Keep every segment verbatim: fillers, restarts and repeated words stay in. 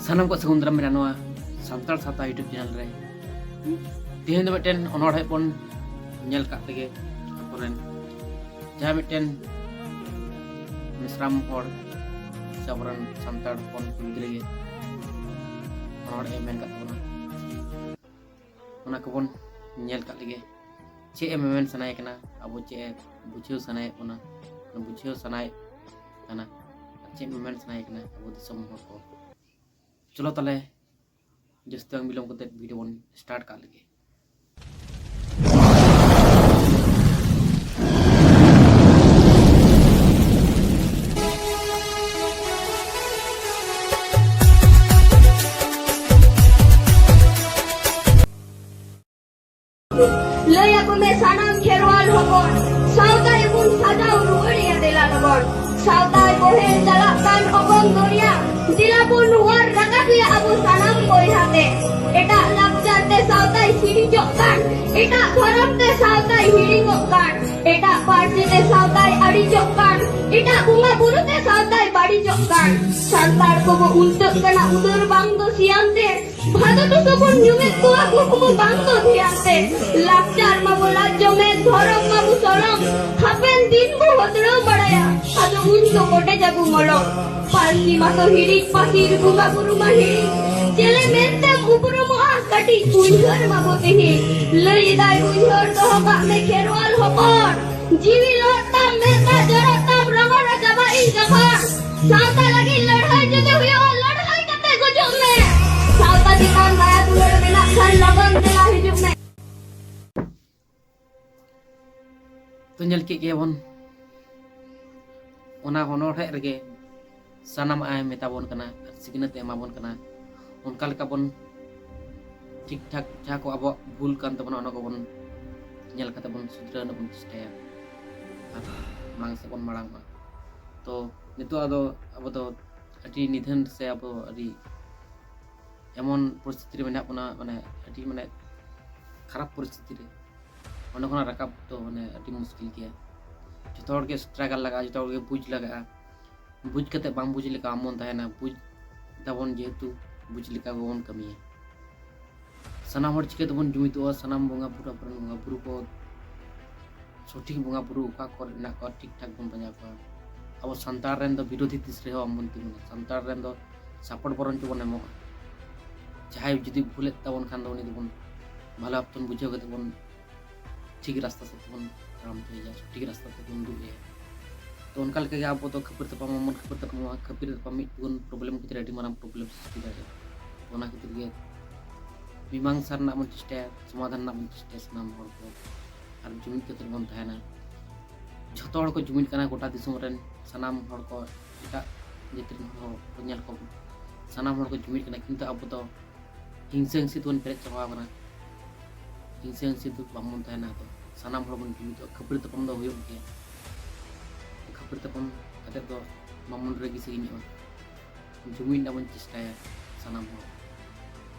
ᱥᱟᱱᱟᱢ ᱠᱚ ᱥᱟᱹᱜᱩᱱ ᱫᱟᱨᱟᱢ ᱢᱮᱱᱟᱜᱼᱟ ᱱᱚᱣᱟ ᱥᱟᱱᱛᱟᱲ ᱥᱟᱶᱛᱟ YouTube ᱪᱮᱱᱮᱞ ᱨᱮ᱾ ᱛᱮᱦᱮᱧ ᱫᱚ ᱢᱤᱫᱴᱮᱱ ᱚᱱᱚᱬᱦᱮ ᱵᱚᱱ ᱧᱮᱞ ᱠᱟᱜ ᱞᱮᱜᱮ᱾ ᱟᱵᱚᱨᱮᱱ ᱡᱟᱦᱟᱸ ᱢᱤᱫᱴᱮᱱ ᱢᱮᱥᱨᱟᱢ ᱦᱚᱲ ᱥᱮ ᱟᱵᱚᱨᱮᱱ ᱥᱟᱱᱛᱟᱲ ᱦᱚᱯᱚᱱ ᱠᱩᱲᱤ ᱜᱤᱫᱽᱨᱟᱹ ᱜᱮ ᱚᱱᱚᱬᱦᱮ ᱢᱮᱱ ᱠᱟᱜ ᱛᱟᱵᱚᱱᱟ, ᱚᱱᱟ ᱠᱚᱵᱚᱱ ᱧᱮᱞ ᱠᱟᱜ ᱞᱮᱜᱮ᱾ ᱪᱮᱫ ᱮ ᱢᱮᱢᱮᱱ ᱥᱟᱱᱟᱭᱮ ᱠᱟᱱᱟ, ᱟᱵᱚ ᱪᱮᱫ ᱮ ᱵᱩᱡᱷᱟᱹᱣ ᱥᱟᱱᱟᱭᱮᱫ ᱵᱚᱱᱟ, ᱵᱩᱡᱷᱟᱹᱣ ᱥᱟᱱᱟᱭᱮᱫ ᱠᱟᱱᱟ, ᱟᱨ ᱪᱮᱫ ᱢᱮᱢᱮᱱ ᱥᱟᱱᱟᱭᱮ ᱠᱟᱱᱟ ᱟᱵᱚ ᱫᱤᱥᱚᱢ ᱦᱚᱲ ᱠᱚ᱾ ᱪᱚᱞᱚ ᱛᱟᱦᱞᱮ ᱡᱟᱹᱥᱛᱤ ᱵᱟᱝ ᱵᱤᱞᱚᱢ ᱠᱟᱛᱮ ᱵᱷᱤᱰᱤᱭᱳ ᱵᱚᱱ ᱥᱴᱟᱨᱴ ᱠᱟᱜ ᱞᱮᱜᱮ᱾ ᱞᱟᱹᱭ ᱟᱠᱚ ᱢᱮ ᱥᱟᱱᱟᱢ ᱠᱷᱮᱨᱣᱟᱞ ᱦᱚᱯᱚᱱ, ᱥᱟᱶᱛᱟ ᱜᱮᱵᱚᱱ ᱥᱟᱡᱟᱣ ᱨᱩᱣᱟᱹᱲᱮᱭᱟ ᱫᱮᱞᱟ ᱞᱚᱜᱚᱱ᱾ ᱥᱟᱶᱛᱟᱭ ᱵᱚᱦᱮᱞ ᱪᱟᱞᱟᱜ ᱠᱟᱱ ᱚᱜᱚᱢ ᱫᱚᱨᱭᱟ, ᱫᱮᱞᱟ ᱵᱚᱱ ᱚᱣᱟᱨ ᱨᱟᱠᱟᱵᱮᱭᱟ ᱟᱵᱚ ᱥᱟᱱᱟᱢ ᱵᱚᱭᱦᱟ ᱛᱮ᱾ ᱮᱴᱟᱜ ᱞᱟᱠᱪᱟᱨ ᱛᱮ ᱥᱟᱶᱛᱟᱭ ᱥᱤᱨᱤᱡᱚᱜ ᱠᱟᱱ, ᱮᱴᱟᱜ ᱫᱷᱚᱨᱚᱢ ᱛᱮ ᱥᱟᱶᱛᱟᱭ ᱦᱤᱲᱤᱧᱚᱜ ᱠᱟᱱ, ᱮᱴᱟᱜ ᱯᱟᱹᱨᱥᱤ ᱛᱮ ᱥᱟᱶᱛᱟᱭ ᱟᱹᱲᱤᱡᱚᱜ ᱠᱟᱱ, ᱮᱴᱟᱜ ᱵᱚᱸᱜᱟ ᱵᱩᱨᱩ ᱛᱮ ᱥᱟᱶᱛᱟᱭ ᱵᱟᱹᱲᱤᱡᱚᱜ ᱠᱟᱱ᱾ ᱥᱟᱱᱛᱟᱲ ᱠᱚᱵᱚ ᱩᱞᱴᱟᱹᱜ ᱠᱟᱱᱟ ᱩᱫᱟᱹᱨ ᱵᱟᱝ ᱫᱚ ᱥᱤᱭᱟᱢ ᱛᱮ, ᱵᱷᱟᱫᱚ ᱫᱩᱥᱟᱹ ᱵᱚᱱ ᱧᱩᱢᱮᱫ ᱠᱚᱣᱟ ᱠᱩᱠᱢᱩ ᱵᱟᱝ ᱫᱚ ᱫᱷᱮᱭᱟᱱ ᱛᱮ᱾ ᱞᱟᱠᱪᱟᱨ ᱢᱟᱵᱚ ᱞᱟᱡ ᱡᱚᱢᱮᱫ, ᱫᱷᱚᱨᱚᱢ ᱢᱟᱵᱚ ᱥᱚᱞᱚᱢ, ᱦᱟᱯᱮᱱ ᱫᱤᱱ ᱵᱚ ᱦᱚᱛᱲᱟᱹᱣ ᱵᱟᱲᱟᱭᱟ, ᱟᱫᱚ ᱩᱱ ᱫᱚ ᱠᱚᱴᱮᱡ ᱟᱵᱚ ᱢᱚᱞᱚᱝ᱾ ᱯᱟᱹᱨᱥᱤ ᱢᱟᱛᱚ ᱦᱤᱲᱤᱡ ᱯᱟᱹᱥᱤᱨ, ᱵᱚᱸᱜᱟ ᱵᱩᱨᱩ ᱢᱟ ᱦᱤᱲᱤᱡ, ᱪᱮᱞᱮ ᱢᱮᱱᱛᱮᱢ ᱩᱯᱨᱩᱢᱚᱜᱼᱟ ᱠᱟᱹᱴᱤᱡ ᱩᱭᱦᱟᱹᱨ ᱢᱟᱵᱚ ᱛᱮᱦᱮᱧ᱾ ᱞᱟᱹᱭ ᱮᱫᱟᱭ ᱩᱭᱦᱟᱹᱨ ᱫᱚᱦᱚ ᱠᱟᱜ ᱢᱮ ᱠᱷᱮᱨᱣᱟᱞ ᱦᱚᱯᱚᱱ, ᱡᱤᱣᱤ ᱞᱚᱦᱚᱫ ᱛᱟᱢ, ᱢᱮᱫ ᱫᱟᱜ ᱡᱚᱨᱚᱜ ᱛᱟᱢ, ᱨᱚᱜᱚᱲ ᱨᱮ ᱪᱟᱵᱟᱜ ᱤᱧ ᱡᱚᱠᱷᱚᱱ᱾ ᱥᱟᱶᱛᱟ ᱞᱟᱹᱜᱤᱫ ᱞᱟᱹᱲᱦᱟᱹᱭ ᱡᱩᱫᱤ ᱦᱩᱭᱩᱜᱼᱟ, ᱞᱟᱹᱲᱦᱟᱹᱭ ᱠᱟᱛᱮ ᱜᱩᱡᱩᱜ ᱢᱮ᱾ ᱥᱟᱶᱛᱟ ᱪᱮᱛᱟᱱ ᱫᱟᱭᱟ ᱫᱩᱞᱟᱹᱲ ᱢᱮᱱᱟᱜ ᱠᱷᱟᱱ ᱞᱚᱜᱚᱱ ᱫᱮᱞᱟ ᱦᱤᱡᱩᱜ ᱢᱮ᱾ ᱛᱚ ᱧᱮᱞ ᱠᱮᱫ ᱜᱮᱭᱟᱵᱚᱱ, ᱚᱱᱟ ᱚᱱᱚᱬᱦᱮ ᱨᱮᱜᱮ ᱥᱟᱱᱟᱢᱟᱜ ᱮ ᱢᱮᱛᱟ ᱵᱚᱱ ᱠᱟᱱᱟ, ᱥᱤᱠᱷᱱᱟᱹᱛ ᱮ ᱮᱢᱟ ᱵᱚᱱ ᱠᱟᱱᱟ᱾ ᱚᱱᱠᱟ ᱞᱮᱠᱟ ᱵᱚᱱ ᱴᱷᱤᱠ ᱴᱷᱟᱠ ᱡᱟᱦᱟᱸ ᱠᱚ ᱟᱵᱚᱣᱟᱜ ᱵᱷᱩᱞ ᱠᱟᱱ ᱛᱟᱵᱚᱱᱟ, ᱚᱱᱟ ᱠᱚᱵᱚᱱ ᱧᱮᱞ ᱠᱟᱛᱮ ᱵᱚᱱ ᱥᱩᱫᱷᱨᱟᱹᱣ ᱨᱮᱱᱟᱜ ᱵᱚᱱ ᱪᱮᱥᱴᱟᱭᱟ ᱟᱨ ᱢᱟᱲᱟᱝ ᱥᱮᱫ ᱵᱚᱱ ᱢᱟᱲᱟᱝᱚᱜᱼᱟ᱾ ᱛᱚ ᱱᱤᱛᱚᱜ ᱟᱫᱚ ᱟᱵᱚ ᱫᱚ ᱟᱹᱰᱤ ᱱᱤᱫᱷᱟᱹᱱ ᱥᱮ ᱟᱵᱚ ᱟᱹᱰᱤ ᱮᱢᱚᱱ ᱯᱚᱨᱤᱥᱛᱷᱤᱛᱤ ᱨᱮ ᱢᱮᱱᱟᱜ ᱵᱚᱱᱟ, ᱢᱟᱱᱮ ᱟᱹᱰᱤ ᱢᱟᱱᱮ ᱠᱷᱟᱨᱟᱯ ᱯᱚᱨᱤᱥᱛᱷᱤᱛᱤ ᱨᱮ, ᱚᱸᱰᱮ ᱠᱷᱚᱱᱟᱜ ᱨᱟᱠᱟᱵ ᱫᱚ ᱢᱟᱱᱮ ᱟᱹᱰᱤ ᱢᱩᱥᱠᱤᱞ ᱜᱮᱭᱟ᱾ ᱡᱚᱛᱚ ᱦᱚᱲ ᱜᱮ ᱥᱴᱨᱟᱜᱟᱞ ᱞᱟᱜᱟᱜᱼᱟ, ᱡᱚᱛᱚ ᱦᱚᱲ ᱜᱮ ᱵᱩᱡᱽ ᱞᱟᱜᱟᱜᱼᱟ᱾ ᱵᱩᱡᱽ ᱠᱟᱛᱮ ᱵᱟᱝ ᱵᱩᱡᱽ ᱞᱮᱠᱟ ᱟᱢ ᱵᱚᱱ ᱛᱟᱦᱮᱱᱟ, ᱵᱩᱡᱽ ᱛᱟᱵᱚᱱ, ᱡᱮᱦᱮᱛᱩ ᱵᱩᱡᱽ ᱞᱮᱠᱟ ᱵᱟᱵᱚᱱ ᱠᱟᱹᱢᱤᱭᱟ᱾ ᱥᱟᱱᱟᱢ ᱦᱚᱲ ᱪᱤᱠᱟᱹ ᱛᱮᱵᱚᱱ ᱡᱩᱢᱤᱫᱚᱜᱼᱟ? ᱥᱟᱱᱟᱢ ᱵᱚᱸᱜᱟ ᱵᱩᱨᱩ, ᱟᱵᱚᱨᱮᱱ ᱵᱚᱸᱜᱟ ᱵᱩᱨᱩ ᱠᱚ ᱥᱚᱴᱷᱤᱠ ᱵᱚᱸᱜᱟ ᱵᱩᱨᱩ ᱚᱠᱟ ᱠᱚᱨᱮ ᱢᱮᱱᱟᱜ ᱠᱚᱣᱟ, ᱴᱷᱤᱠ ᱴᱷᱟᱠ ᱵᱚᱱ ᱯᱟᱸᱡᱟ ᱠᱚᱣᱟ᱾ ᱟᱵᱚ ᱥᱟᱱᱛᱟᱲ ᱨᱮᱱ ᱫᱚ ᱵᱤᱨᱳᱫᱷᱤ ᱛᱤᱥ ᱨᱮᱦᱚᱸ ᱵᱟᱝᱵᱚᱱ ᱛᱤᱸᱜᱩᱱᱟ᱾ ᱥᱟᱱᱛᱟᱲ ᱨᱮᱱ ᱫᱚ ᱥᱟᱯᱳᱨᱴ ᱵᱚᱨᱚᱱ ᱪᱚ ᱵᱚᱱ ᱮᱢᱚᱜᱼᱟ᱾ ᱡᱟᱦᱟᱸᱭ ᱡᱩᱫᱤ ᱵᱷᱩᱞᱮᱫ ᱛᱟᱵᱚᱱ ᱠᱷᱟᱱ ᱫᱚ ᱩᱱᱤ ᱫᱚᱵᱚᱱ ᱵᱷᱟᱞᱮ ᱵᱷᱟᱵ ᱛᱮᱵᱚᱱ ᱵᱩᱡᱷᱟᱹᱣ ᱠᱟᱛᱮ ᱵᱚᱱ ᱴᱷᱤᱠ ᱨᱟᱥᱛᱟ ᱥᱮᱫ ᱛᱮᱵᱚᱱ ᱛᱟᱲᱟᱢ ᱦᱚᱪᱚᱭᱮᱭᱟ, ᱥᱚᱴᱷᱤᱠ ᱨᱟᱥᱛᱟ ᱛᱮᱵᱚᱱ ᱩᱫᱩᱜ ᱮᱭᱟ᱾ ᱛᱚ ᱚᱱᱠᱟ ᱞᱮᱠᱟᱜᱮ ᱟᱵᱚ ᱫᱚ ᱠᱷᱟᱹᱯᱟᱹᱨᱤ ᱛᱟᱯᱟᱢ ᱵᱟᱵᱚᱱ ᱠᱷᱟᱹᱯᱟᱹᱨᱤ ᱛᱟᱯᱟᱢᱚᱜᱼᱟ᱾ ᱠᱷᱟᱹᱯᱟᱹᱨᱤ ᱛᱟᱯᱟᱢ ᱢᱤᱫ ᱴᱩᱠᱩᱱ ᱯᱨᱚᱵᱞᱮᱢ ᱠᱷᱟᱹᱛᱤᱨ ᱟᱹᱰᱤ ᱢᱟᱨᱟᱝ ᱯᱨᱚᱵᱞᱮᱢ ᱥᱨᱤᱥᱴᱤ ᱫᱟᱲᱮᱭᱟᱜᱼᱟ᱾ ᱚᱱᱟ ᱠᱷᱟᱹᱛᱤᱨ ᱜᱮ ᱢᱤᱢᱟᱝᱥᱟ ᱨᱮᱱᱟᱜ ᱵᱚᱱ ᱪᱮᱥᱴᱟᱭᱟ, ᱥᱚᱢᱟᱫᱷᱟᱱ ᱨᱮᱱᱟᱜ ᱵᱚᱱ ᱪᱮᱥᱴᱟᱭᱟ ᱥᱟᱱᱟᱢ ᱦᱚᱲ ᱠᱚ, ᱟᱨ ᱡᱩᱢᱤᱫ ᱠᱟᱛᱮ ᱵᱚᱱ ᱛᱟᱦᱮᱱᱟ᱾ ᱡᱷᱚᱛᱚ ᱦᱚᱲ ᱠᱚ ᱡᱩᱢᱤᱫ ᱠᱟᱱᱟ, ᱜᱚᱴᱟ ᱫᱤᱥᱚᱢ ᱨᱮᱱ ᱥᱟᱱᱟᱢ ᱦᱚᱲ ᱠᱚ, ᱮᱴᱟᱜ ᱡᱟᱹᱛᱤ ᱨᱮᱱ ᱦᱚᱲ ᱠᱚ ᱧᱮᱞ ᱠᱚ, ᱥᱟᱱᱟᱢ ᱦᱚᱲ ᱠᱚ ᱡᱩᱢᱤᱫ ᱠᱟᱱᱟ, ᱠᱤᱱᱛᱩ ᱟᱵᱚ ᱫᱚ ᱦᱤᱝᱥᱟᱹ ᱦᱤᱝᱥᱤ ᱛᱮᱵᱚᱱ ᱯᱮᱨᱮᱡ ᱪᱟᱵᱟ ᱟᱠᱟᱱᱟ᱾ ᱦᱤᱝᱥᱟᱹ ᱦᱤᱝᱥᱤ ᱫᱚ ᱵᱟᱝᱵᱚᱱ ᱛᱟᱦᱮᱱᱟ᱾ ᱟᱫᱚ ᱥᱟᱱᱟᱢ ᱦᱚᱲ ᱵᱚᱱ ᱡᱩᱢᱤᱫᱚᱜᱼᱟ᱾ ᱠᱷᱟᱹᱯᱟᱹᱨᱤ ᱛᱟᱯᱟᱢ ᱫᱚ ᱦᱩᱭᱩᱜ ᱜᱮᱭᱟ᱾ ᱠᱷᱟᱹᱯᱟᱹᱨᱤ ᱛᱟᱯᱟᱢ ᱠᱟᱛᱮ ᱫᱚ ᱵᱟᱵᱚᱱ ᱨᱟᱹᱜᱤ ᱥᱟᱹᱜᱤᱧᱚᱜᱼᱟ᱾ ᱡᱩᱢᱤᱫ ᱨᱮᱱᱟᱜ ᱵᱚᱱ ᱪᱮᱥᱴᱟᱭᱟ ᱥᱟᱱᱟᱢ ᱦᱚᱲ᱾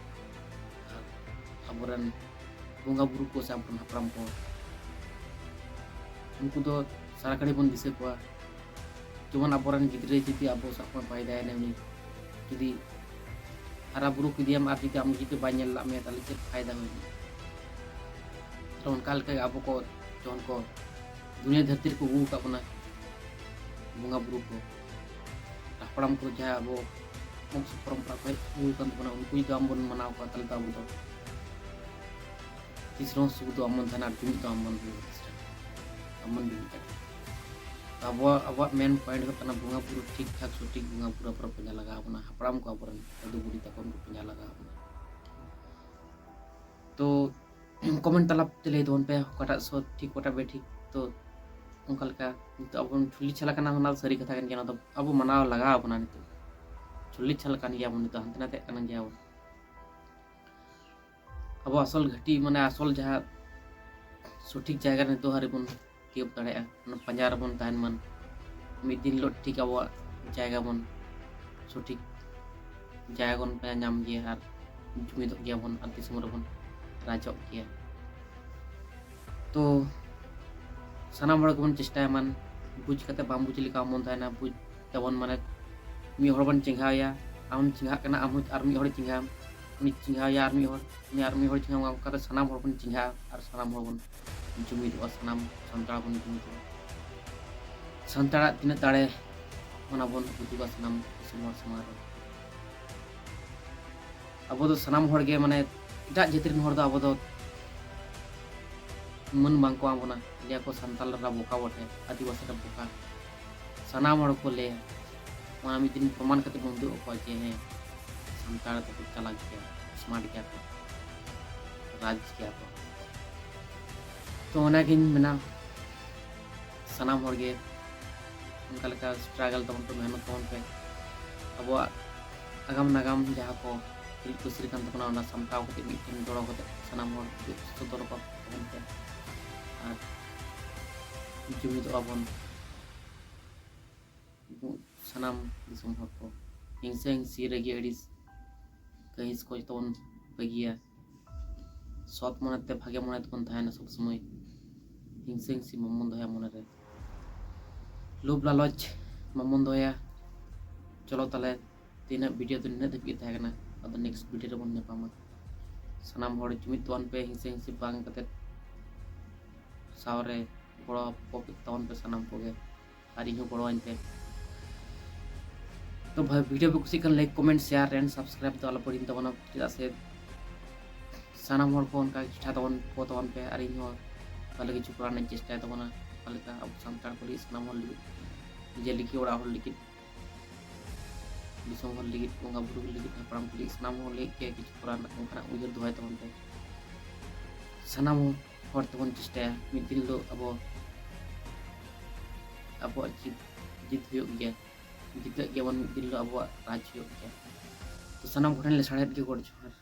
ᱟᱨ ᱟᱵᱚᱨᱮᱱ ᱵᱚᱸᱜᱟ ᱵᱩᱨᱩ ᱠᱚ ᱥᱮ ᱟᱵᱚᱨᱮᱱ ᱦᱟᱯᱲᱟᱢ ᱠᱚ, ᱩᱱᱠᱩ ᱫᱚ ᱥᱟᱨᱟ ᱜᱷᱟᱹᱲᱤ ᱵᱚᱱ ᱫᱤᱥᱟᱹ ᱠᱚᱣᱟ᱾ ᱡᱮᱢᱚᱱ ᱟᱵᱚᱨᱮᱱ ᱜᱤᱫᱽᱨᱟᱹ ᱡᱩᱫᱤ ᱟᱵᱚ ᱥᱟᱵ ᱠᱟᱜ ᱢᱮ ᱯᱟᱭᱫᱟᱭᱮᱱᱟᱭ, ᱩᱱᱤ ᱡᱩᱫᱤ ᱦᱟᱨᱟ ᱵᱩᱨᱩ ᱠᱮᱫᱮᱭᱟᱢ ᱟᱨ ᱡᱩᱫᱤ ᱟᱢ ᱡᱩᱫᱤ ᱵᱟᱭ ᱧᱮᱞ ᱞᱟᱜ ᱢᱮᱭᱟ, ᱛᱟᱦᱚᱞᱮ ᱪᱮᱫ ᱯᱷᱟᱭᱫᱟ ᱦᱩᱭᱱᱟ? ᱛᱚ ᱚᱱᱠᱟ ᱞᱮᱠᱟᱜᱮ ᱟᱵᱚ ᱠᱚ ᱡᱚᱠᱷᱚᱱ ᱠᱚ ᱫᱩᱱᱤᱭᱟᱹ ᱫᱷᱟᱹᱨᱛᱤ ᱨᱮᱠᱚ ᱟᱹᱜᱩ ᱟᱠᱟᱫ ᱵᱚᱱᱟ, ᱵᱚᱸᱜᱟ ᱵᱩᱨᱩ ᱠᱚ, ᱦᱟᱯᱲᱟᱢ ᱠᱚ ᱡᱟᱦᱟᱸ ᱟᱵᱚ ᱵᱚᱝᱥᱚ ᱯᱚᱨᱚᱢᱯᱚᱨᱟ ᱠᱷᱚᱱ ᱟᱹᱜᱩ ᱟᱠᱟᱱ ᱛᱟᱵᱚᱱᱟ, ᱩᱱᱠᱩ ᱡᱩᱫᱤ ᱟᱢ ᱵᱚᱱ ᱢᱟᱱᱟᱣ ᱠᱚᱣᱟ, ᱛᱟᱦᱚᱞᱮ ᱫᱚ ᱟᱵᱚ ᱫᱚ ᱛᱤᱥ ᱨᱮᱦᱚᱸ ᱥᱩᱠ ᱫᱚ ᱵᱟᱵᱚᱱ ᱛᱟᱦᱮᱱᱟ ᱟᱨ ᱡᱩᱢᱤᱫ ᱫᱚ ᱵᱟᱵᱚᱱ ᱦᱩᱭᱩᱜᱼᱟ ᱛᱤᱥ ᱨᱮᱦᱚᱸ᱾ ᱵᱟᱵᱚᱱ ᱡᱩᱢᱤᱫ ᱫᱟᱲᱮᱭᱟᱜᱼᱟ᱾ ᱟᱵᱚᱣᱟᱜ, ᱟᱵᱚᱣᱟᱜ ᱢᱮᱱ ᱯᱚᱭᱮᱱᱴ ᱦᱩᱭᱩᱜ ᱠᱟᱱᱟ ᱵᱚᱸᱜᱟ ᱵᱩᱨᱩ ᱴᱷᱤᱠ ᱴᱷᱟᱠ ᱥᱚᱴᱷᱤᱠ ᱵᱚᱸᱜᱟ ᱵᱩᱨᱩ ᱟᱵᱚ ᱯᱟᱸᱡᱟ ᱞᱟᱜᱟᱣ ᱵᱚᱱᱟ, ᱦᱟᱯᱲᱟᱢ ᱠᱚ ᱟᱵᱚᱨᱮᱱ ᱫᱟᱫᱩ ᱵᱩᱰᱷᱤ ᱛᱟᱠᱚ ᱩᱱᱠᱩ ᱯᱟᱸᱡᱟ ᱞᱟᱜᱟᱣ ᱵᱚᱱᱟ᱾ ᱛᱚ ᱠᱚᱢᱮᱱᱴ ᱛᱟᱞᱟ ᱛᱮ ᱞᱟᱹᱭ ᱛᱟᱵᱚᱱ ᱯᱮ ᱚᱠᱟᱴᱟᱜ ᱥᱚᱴᱷᱤᱠ ᱚᱠᱟᱴᱟᱜ ᱵᱮᱴᱷᱤᱠ᱾ ᱛᱚ ᱚᱱᱠᱟ ᱞᱮᱠᱟ ᱱᱤᱛᱚᱜ ᱟᱵᱚ ᱵᱚᱱ ᱪᱚᱞᱞᱤᱥ ᱥᱟᱞ ᱟᱠᱟᱱᱟ, ᱚᱱᱟ ᱫᱚ ᱥᱟᱹᱨᱤ ᱠᱟᱛᱷᱟ ᱠᱟᱱ ᱜᱮᱭᱟ, ᱚᱱᱟ ᱫᱚ ᱟᱵᱚ ᱢᱟᱱᱟᱣ ᱞᱟᱜᱟᱣ ᱵᱚᱱᱟ᱾ ᱱᱤᱛᱚᱜ ᱪᱚᱞᱞᱤᱥ ᱥᱟᱞ ᱟᱠᱟᱱ ᱜᱮᱭᱟ ᱵᱚᱱ, ᱱᱤᱛᱚᱜ ᱦᱟᱱᱛᱮ ᱱᱟᱛᱮᱜ ᱠᱟᱱ ᱜᱮᱭᱟ ᱵᱚᱱ᱾ ᱟᱵᱚ ᱟᱥᱚᱞ ᱜᱷᱟᱹᱴᱤ, ᱢᱟᱱᱮ ᱟᱥᱚᱞ ᱡᱟᱦᱟᱸ ᱥᱚᱴᱷᱤᱠ ᱡᱟᱭᱜᱟ ᱨᱮ ᱱᱤᱛᱚᱜ ᱦᱟᱹᱨᱤ ᱵᱚᱱ ᱛᱤᱭᱳᱜ ᱫᱟᱲᱮᱭᱟᱜᱼᱟ, ᱚᱱᱟ ᱯᱟᱸᱡᱟ ᱨᱮᱵᱚᱱ ᱛᱟᱦᱮᱱ ᱢᱟ᱾ ᱢᱤᱫ ᱫᱤᱱ ᱦᱤᱞᱳᱜ ᱴᱷᱤᱠ ᱟᱵᱚᱣᱟᱜ ᱡᱟᱭᱜᱟ ᱵᱚᱱ, ᱥᱚᱴᱷᱤᱠ ᱡᱟᱭᱜᱟ ᱵᱚᱱ ᱯᱟᱸᱡᱟ ᱧᱟᱢ ᱜᱮᱭᱟ ᱟᱨ ᱡᱩᱢᱤᱫᱚᱜ ᱜᱮᱭᱟ ᱵᱚᱱ ᱟᱨ ᱫᱤᱥᱚᱢ ᱨᱮᱵᱚᱱ ᱨᱟᱡᱚᱜ ᱜᱮᱭᱟ᱾ ᱛᱚ ᱥᱟᱱᱟᱢ ᱦᱚᱲ ᱜᱮᱵᱚᱱ ᱪᱮᱥᱴᱟᱭᱟ ᱢᱟᱱ ᱵᱩᱡᱽ ᱠᱟᱛᱮ ᱵᱟᱝ ᱵᱩᱡᱽ ᱞᱮᱠᱟ ᱵᱚᱱ ᱛᱟᱦᱮᱱᱟ᱾ ᱵᱩᱡᱽ ᱛᱟᱵᱚᱱ ᱢᱟᱱᱮ ᱢᱤᱫ ᱦᱚᱲ ᱵᱚᱱ ᱪᱮᱸᱜᱷᱟᱣᱮᱭᱟ, ᱟᱢ ᱪᱮᱸᱜᱷᱟᱜ ᱠᱟᱱᱟ, ᱟᱢ ᱦᱚᱸ ᱟᱨ ᱢᱤᱫ ᱦᱚᱲᱮ ᱪᱮᱸᱜᱷᱟᱭᱟ, ᱩᱱᱤ ᱪᱮᱸᱜᱷᱟᱣᱮᱭᱟ ᱟᱨ ᱢᱤᱫ ᱦᱚᱲ, ᱩᱱᱤ ᱟᱨ ᱢᱤᱫ ᱦᱚᱲ ᱪᱮᱸᱜᱷᱟᱣ, ᱚᱱᱠᱟᱛᱮ ᱥᱟᱱᱟᱢ ᱦᱚᱲ ᱵᱚᱱ ᱪᱮᱸᱜᱷᱟᱜᱼᱟ ᱟᱨ ᱥᱟᱱᱟᱢ ᱦᱚᱲ ᱵᱚᱱ ᱡᱩᱢᱤᱫᱚᱜᱼᱟ, ᱥᱟᱱᱟᱢ ᱥᱟᱱᱛᱟᱲ ᱵᱚᱱ ᱡᱩᱢᱤᱫᱚᱜᱼᱟ᱾ ᱥᱟᱱᱛᱟᱲᱟᱜ ᱛᱤᱱᱟᱹᱜ ᱫᱟᱲᱮ, ᱚᱱᱟ ᱵᱚᱱ ᱩᱫᱩᱜᱟ ᱥᱟᱱᱟᱢ ᱫᱤᱥᱚᱢ ᱦᱚᱲ ᱥᱟᱢᱟᱝ ᱨᱮ᱾ ᱟᱵᱚ ᱫᱚ ᱥᱟᱱᱟᱢ ᱦᱚᱲ ᱜᱮ, ᱢᱟᱱᱮ, ᱮᱴᱟᱜ ᱡᱟᱹᱛ ᱨᱮᱱ ᱦᱚᱲ ᱫᱚ ᱟᱵᱚ ᱫᱚ ᱢᱟᱹᱱ ᱵᱟᱝ ᱠᱚ ᱮᱢᱟ ᱵᱚᱱᱟ᱾ ᱞᱟᱹᱭᱟ ᱠᱚ, "ᱥᱟᱱᱛᱟᱲ ᱨᱟ ᱵᱚᱠᱟ ᱵᱚᱴᱷᱮ, ᱟᱹᱫᱤᱵᱟᱹᱥᱤ ᱨᱟ ᱵᱚᱠᱟ᱾" ᱥᱟᱱᱟᱢ ᱦᱚᱲ ᱠᱚ ᱞᱟᱹᱭᱟ, ᱚᱱᱟ ᱢᱤᱫ ᱫᱤᱱ ᱯᱨᱚᱢᱟᱱ ᱠᱟᱛᱮ ᱵᱚᱱ ᱩᱫᱩᱜ ᱟᱠᱚᱣᱟ ᱡᱮ, ᱦᱮᱸ, ᱥᱟᱱᱛᱟᱲ ᱫᱚᱠᱚ ᱪᱟᱞᱟᱠ ᱜᱮᱭᱟ, smart ᱜᱮᱭᱟ ᱠᱚ, ᱨᱟᱡᱽ ᱜᱮᱭᱟ ᱠᱚ᱾ ᱛᱚ, ᱚᱱᱟᱜᱤᱧ ᱢᱮᱱᱟ, ᱥᱟᱱᱟᱢ ᱦᱚᱲ ᱜᱮ ᱚᱱᱠᱟ ᱞᱮᱠᱟ struggle ᱛᱟᱵᱚᱱ ᱯᱮ, ᱢᱮᱦᱱᱚᱛ ᱛᱟᱵᱚᱱ ᱯᱮ᱾ ᱟᱵᱚᱣᱟᱜ ᱟᱜᱟᱢ ᱱᱟᱜᱟᱢ ᱡᱟᱦᱟᱸ ᱠᱚ ᱦᱤᱨᱤᱡ ᱯᱟᱹᱥᱤᱨ ᱠᱟᱱ ᱛᱟᱵᱚᱱᱟ, ᱚᱱᱟ ᱥᱟᱢᱴᱟᱣ ᱠᱟᱛᱮ, ᱢᱤᱫᱴᱮᱱ ᱡᱚᱲᱚ ᱠᱟᱛᱮ, ᱥᱟᱱᱟᱢ ᱦᱚᱲ ᱡᱩᱢᱤᱫ ᱥᱚᱫᱚᱨ ᱟᱠᱚ ᱛᱟᱵᱚᱱ ᱯᱮ ᱟᱨ ᱡᱩᱢᱤᱫᱚᱜᱼᱟ ᱵᱚᱱ᱾ ᱥᱟᱱᱟᱢ ᱫᱤᱥᱚᱢ ᱦᱚᱲ ᱠᱚ, ᱦᱤᱝᱥᱟᱹ ᱦᱤᱝᱥᱤ ᱨᱟᱹᱜᱤ ᱟᱹᱲᱤᱥ ᱠᱟᱹᱦᱤᱥ ᱠᱚ ᱡᱚᱛᱚ ᱵᱚᱱ ᱵᱟᱹᱜᱤᱭᱟ᱾ ᱥᱚᱛ ᱢᱚᱱᱮᱛᱮ, ᱵᱷᱟᱜᱮ ᱢᱚᱱᱮ ᱛᱮᱵᱚᱱ ᱛᱟᱦᱮᱱᱟ ᱥᱚᱵ ᱥᱚᱢᱚᱭ᱾ ᱦᱤᱝᱥᱟᱹ ᱦᱤᱝᱥᱤ ᱵᱟᱵᱚᱱ ᱫᱚᱦᱚᱭᱟ ᱢᱚᱱᱮᱨᱮ᱾ ᱞᱳᱵᱷ ᱞᱟᱞᱚᱪ ᱵᱟᱵᱚᱱ ᱫᱚᱦᱚᱭᱟ᱾ ᱪᱚᱞᱚ ᱛᱟᱦᱞᱮ, ᱛᱮᱦᱮᱧᱟᱜ video ᱫᱚ ᱱᱤᱱᱟᱹᱜ ᱫᱷᱟᱹᱵᱤᱡ ᱜᱮ ᱛᱟᱦᱮᱸ ᱠᱟᱱᱟ᱾ ᱟᱫᱚ next video ᱨᱮᱵᱚᱱ ᱧᱟᱯᱟᱢᱟ᱾ ᱥᱟᱱᱟᱢ ᱦᱚᱲ ᱡᱩᱢᱤᱫ ᱛᱟᱵᱚᱱ ᱯᱮ, ᱦᱤᱝᱥᱟᱹ ᱦᱤᱝᱥᱤ ᱵᱟᱝ ᱠᱟᱛᱮᱫ ᱥᱟᱶᱨᱮ ᱜᱚᱲᱚ ᱛᱟᱵᱚᱱ ᱯᱮ ᱥᱟᱱᱟᱢ ᱠᱚᱜᱮ, ᱟᱨ ᱤᱧ ᱦᱚᱸ ᱜᱚᱲᱚᱣᱟᱹᱧ ᱯᱮ᱾ ᱛᱚ ᱵᱷᱟᱭ, video ᱯᱮ ᱠᱩᱥᱤᱜ ᱠᱷᱟᱱ like, comment, share and subscribe ᱫᱚ ᱟᱞᱚ ᱯᱮ ᱦᱤᱲᱤᱧ ᱛᱟᱵᱚᱱᱟ, ᱪᱮᱫᱟᱜ ᱥᱮ ᱥᱟᱱᱟᱢ ᱦᱚᱲ ᱠᱚ ᱚᱱᱠᱟ ᱜᱮ ᱪᱮᱴᱷᱟ ᱛᱟᱵᱚᱱ ᱠᱚ ᱛᱟᱵᱚᱱ ᱯᱮ, ᱟᱨ ᱤᱧ ᱦᱚᱸ ᱵᱷᱟᱞᱮ ᱠᱤᱪᱷᱩ ᱠᱚᱨᱟᱣ ᱨᱮᱱᱟᱜ ᱤᱧ ᱪᱮᱥᱴᱟᱭ ᱛᱟᱵᱚᱱᱟ᱾ ᱚᱠᱟ ᱞᱮᱠᱟ ᱟᱵᱚ ᱥᱟᱱᱛᱟᱲ ᱠᱚ ᱞᱟᱹᱜᱤᱫ, ᱥᱟᱱᱟᱢ ᱦᱚᱲ ᱞᱟᱹᱜᱤᱫ, ᱱᱤᱡᱮ ᱞᱟᱹᱜᱤᱫ, ᱚᱲᱟᱜ ᱦᱚᱲ ᱞᱟᱹᱜᱤᱫ, ᱫᱤᱥᱚᱢ ᱦᱚᱲ ᱞᱟᱹᱜᱤᱫ, ᱵᱚᱸᱜᱟ ᱵᱩᱨᱩ ᱞᱟᱹᱜᱤᱫ, ᱦᱟᱯᱲᱟᱢ ᱠᱚ ᱞᱟᱹᱜᱤᱫ, ᱥᱟᱱᱟᱢ ᱦᱚᱲ ᱞᱟᱹᱜᱤᱫ ᱜᱮ ᱠᱤᱪᱷᱩ ᱠᱚᱨᱟᱣ ᱨᱮᱱᱟᱜ ᱚᱱᱠᱟᱱᱟᱜ ᱩᱭᱦᱟᱹᱨ ᱫᱚᱦᱚᱭ ᱛᱟᱵᱚᱱ ᱯᱮ᱾ ᱥᱟᱱᱟᱢ ᱦᱚᱲ ᱛᱮᱵᱚᱱ ᱪᱮᱥᱴᱟᱭᱟ, ᱢᱤᱫ ᱫᱤᱱ ᱦᱤᱞᱳᱜ ᱟᱵᱚ, ᱟᱵᱚᱣᱟᱜ ᱡᱤᱛ, ᱡᱤᱛ ᱦᱩᱭᱩᱜ ᱜᱮᱭᱟ, ᱡᱤᱛᱟᱹᱜ ᱜᱮᱭᱟᱵᱚᱱ ᱢᱤᱫ ᱫᱤᱱ ᱦᱤᱞᱳᱜ, ᱟᱵᱚᱣᱟᱜ ᱨᱟᱡᱽ ᱦᱩᱭᱩᱜ ᱜᱮᱭᱟ᱾ ᱛᱚ ᱥᱟᱱᱟᱢ ᱠᱚᱴᱷᱮᱱ ᱞᱮᱥᱟᱲᱦᱮᱫ ᱜᱮ ᱜᱚᱰ ᱡᱚᱦᱟᱨ᱾